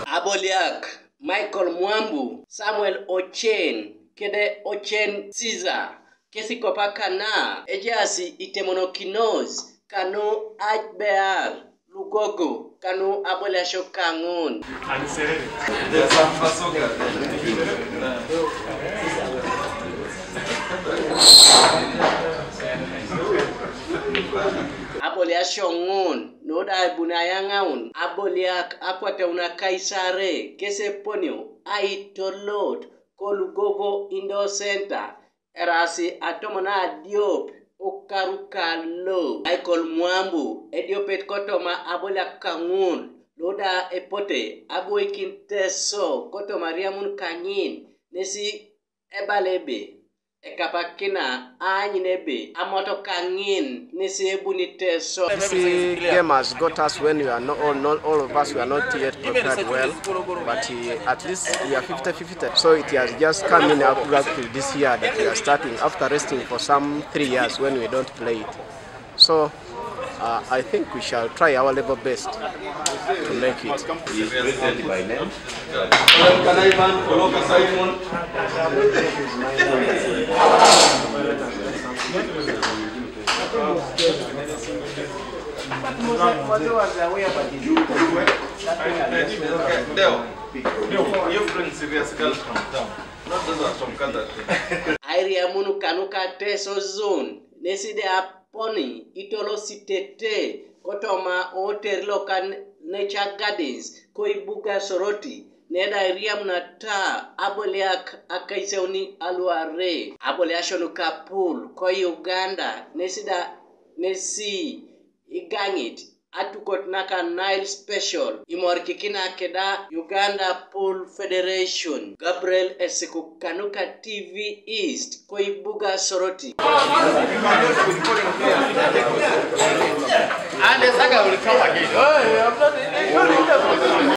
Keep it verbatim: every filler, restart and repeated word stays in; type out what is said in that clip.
Aboliak, Michael Mwambu, Samuel Ochen, kede Ochen Caesar, kesi kopa kana, ejaasi itemonokinos, kanu aj bear, lugogo, kanu aboliasho kaŋun. Aboliasho ŋun, nuda ebuni ayaŋaun, aboliak akwateuna kaisare, keseponio, aitolot, kolugogo Indo Center, erasi atomon adiop, ukaru kalo, Michael Mwambu, ediopet kotoma aboliak kaŋun, luda epote, aboikin Teso, kotoma riamun kaŋin, nesi ebala ebe, ekapakina aanyun ebe, amoto kaŋin, nesi ebuni Teso. This uh, game has got us when we are not all, not all of us, we are not yet prepared well, but uh, at least we are fifty fifty. So it has just come in abruptly this year that we are starting after resting for some three years when we don't play it. So uh, I think we shall try our level best to make it. He is greeted by name. Deo, you bring serious girls from town, not those are from Kandate. Airiamun kanuka Teso zone, neside aponi itolo sitete, kotoma oter lokan Nature Gardens, koibuga Soroti, neda iriamun ata aboliak akaiseuni aluare, aboliashon kapul, ko Uganda, nesida, nesi igaŋit, atukot naka Nile Special, imorikikina keda Uganda Pool Federation, Gabriel Esiku kanuka T V East, koibuga Soroti.